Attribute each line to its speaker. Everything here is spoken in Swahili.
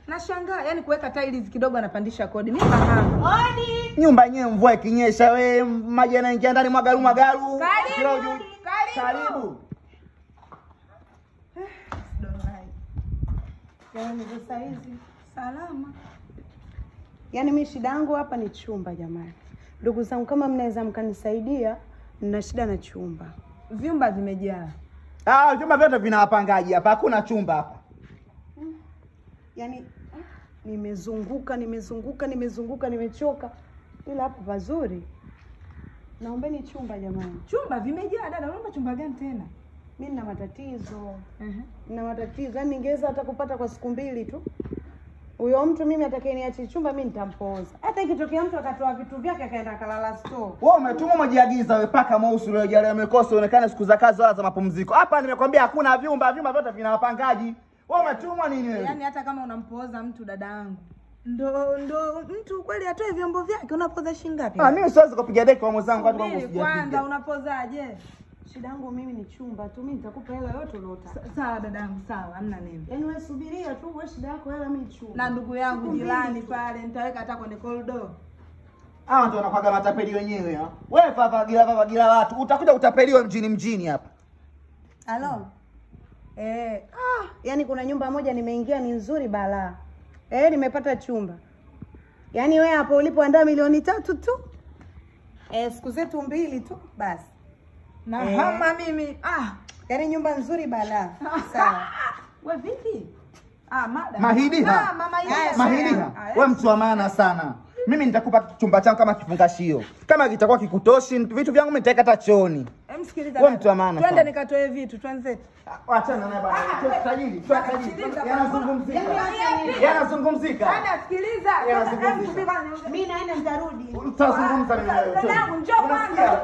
Speaker 1: Nashangaa, yani kuweka tiles kidogo anapandisha kodi. Mimi nahama.
Speaker 2: Odi.
Speaker 3: Nyumba yenyewe mvua ikinyesha we maji yanaingia ndani mwagaru mwagaru.
Speaker 1: Karibu.
Speaker 3: Karibu.
Speaker 2: Jamani, sasa hizi
Speaker 1: salama.
Speaker 2: Yaani mimi shida yangu hapa ni chumba jamani. Ndugu zangu kama mnaweza mkanisaidia, nina shida na chumba.
Speaker 1: Vyumba vimejaa.
Speaker 3: Ah, vyumba vyote vina wapangaji hapa. Hakuna chumba hapa.
Speaker 2: Yaani nimezunguka, nimezunguka, nimezunguka, nimechoka. Ila hapa pazuri. Naombeni chumba jamani.
Speaker 1: Chumba vimejaa dada, unaomba chumba gani tena?
Speaker 2: Mimi nina matatizo. Nina matatizo. Yaani ningeweza hata kupata kwa siku mbili tu. Huyo mtu mimi atakayeniachi chumba mimi nitampoza. Hata ikitokea mtu akatoa vitu vyake akaenda kalala store.
Speaker 3: Wewe umetumwa umejiagiza wewe paka mweusi uliojalia umekosa uonekane siku za kazi wala za mapumziko. Hapa nimekwambia hakuna vyumba, vyumba vyote vina wapangaji. Wewe umetumwa nini wewe?
Speaker 1: Yaani hata kama unampoza mtu dada yangu. Ndo mtu kweli atoe vyombo vyake, unapoza shilingi ngapi?
Speaker 3: Ah, mimi siwezi kupiga deki kwa mwenzangu hata kwangu
Speaker 1: Subiri kwanza
Speaker 3: sijapiga.
Speaker 1: unapozaje?
Speaker 2: Shida yangu mimi ni chumba tu, mimi nitakupa hela yote unayotaka.
Speaker 1: Sawa dadangu, sawa, hamna neno.
Speaker 2: Yaani wewe subiria tu, wewe shida yako hela, mimi chumba.
Speaker 1: Na ndugu yangu jirani pale nitaweka hata kwenye corridor.
Speaker 3: Hawa ndio wanakuwaga matapeli wenyewe ha. Wewe fafagira fafagira watu, utakuja utapeliwa mjini hapa.
Speaker 2: Halo. Yaani kuna nyumba moja nimeingia ni nzuri balaa. Nimepata chumba. Yaani wewe hapo ulipoandaa milioni 3 tu. Siku zetu 2 tu basi.
Speaker 1: Na hama mimi.
Speaker 2: Yaani nyumba nzuri balaa. Sawa.
Speaker 1: Wewe vipi? Ah, madam.
Speaker 3: Mahidiha.
Speaker 1: Mama Hidiha.
Speaker 3: Mahidiha. Wewe mtu wa maana sana. Mimi nitakupa chumba changu kama kifungashio. Kama kitakuwa kikutoshi, vitu vyangu mimi nitaweka hata chooni.
Speaker 1: Msikiliza.
Speaker 3: Wewe mtu wa maana.
Speaker 1: Twende nikatoe vitu, twenzetu.
Speaker 3: Achana naye bwana. Tajiri, tajiri. Yanazungumzika. Yanazungumzika.
Speaker 1: Dada sikiliza.
Speaker 3: Yanazungumzika.
Speaker 2: Mimi naenda nitarudi.
Speaker 3: Utazungumza mimi na wewe.
Speaker 1: Dadangu njoo kwanza.